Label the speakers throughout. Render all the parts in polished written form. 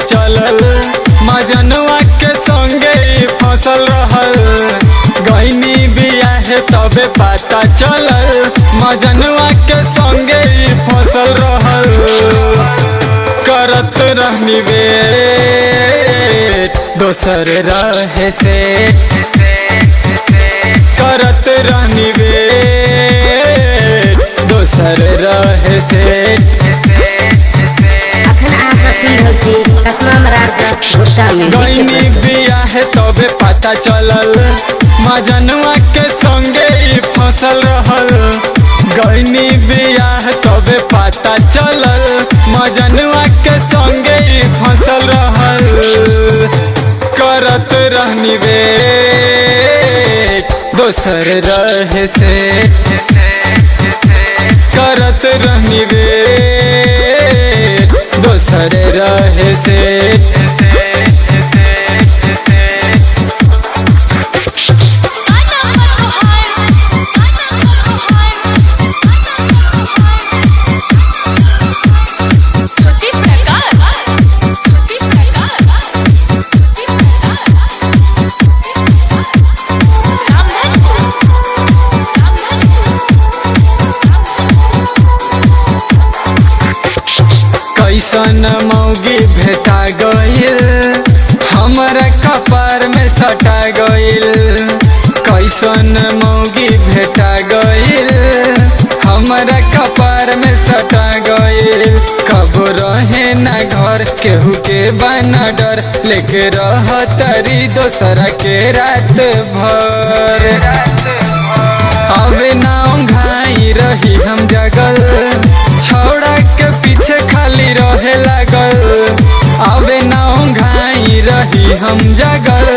Speaker 1: चलल, मजनुआ के संगे फसल रहल। गईनी बियाहे तबे पता चलल, मजनुआ के संगे फसल रहल। करत रहनी वेट दोसर रहे से, करत रहनी वेट दोसर रहे से। गईनी बियाहे तबे पता चलल, मजनुआ के संगे फसल रहल। गईनी बियाह तबे पता चलल, मजनुआ के संगे फसल रहल। करत रहनी वेट दोसर रहे से, करत रहनी वेट दोसर रहे से। कैसन मौगी भेटा गइल, हमरा कपार में सटा गइल। कैसन मौगी भेटा गइल, हमरा कपार में सटा गइल। कब रहे ना घर केहू के बना डर, लेके रह तरी दोसरा के रात भर। अबे ना घाई रही हम जगल, छौड़ा के पीछे खाली रहे लागल। अबे ना घाई रही हम जगल,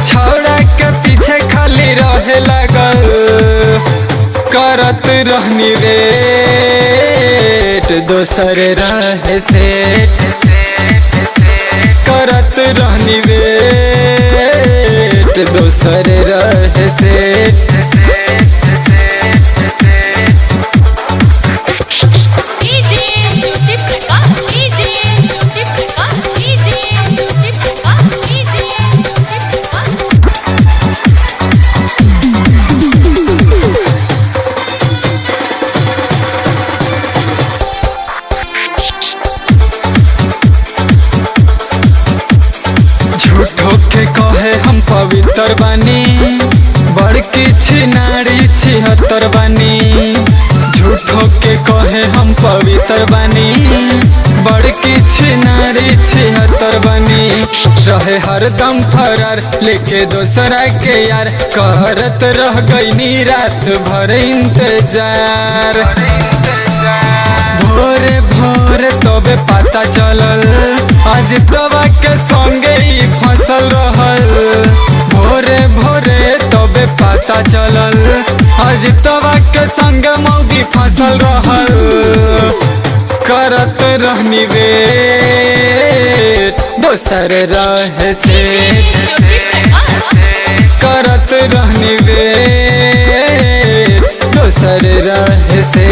Speaker 1: छौड़ा के पीछे खाली रहे लागल। करत रहनी वेट दोसर रहे से, करत रहनी वेट दोसर रहे से। झूठो के कहे हम पवित्र बानी, बड़की छिनारी 76 बानी। झूठो के कहे हम पवित्र बानी, बड़की छिनारी 76 बानी। रहे हरदम फरार लेके दोसरा के यार, करत रह गईनी रात भर इंतजार। भोरे भोरे तबे पता चलल, आज तबा के संगे फसल रहल। भोरे भोरे तबे पता चलल, आज तबा के संग मौगी फसल रहल। करत रहनी वेट दोसर रहे से, करत रहनी वेट दोसर रहे से।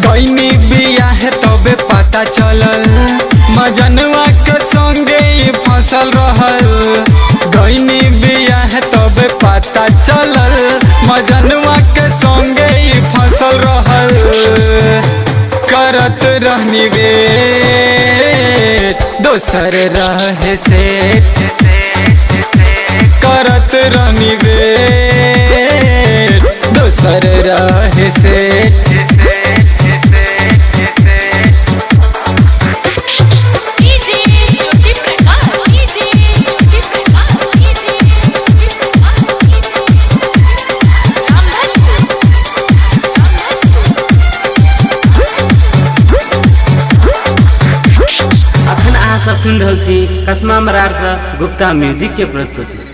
Speaker 1: गईनी बियाहे तबे पता चलल, मजनुआ के संगे फसल रहल। गईनी बियाहे तबे पता चलल, मजनुआ के संगे फसल रहल। करत रहनी वेट दोसर रहे से, करत रहनी वेट दोसर रहे से।
Speaker 2: अखन अहाँ सब सुनि रहल छी कसमा मरार से गुप्ता म्यूजिक के प्रस्तुति।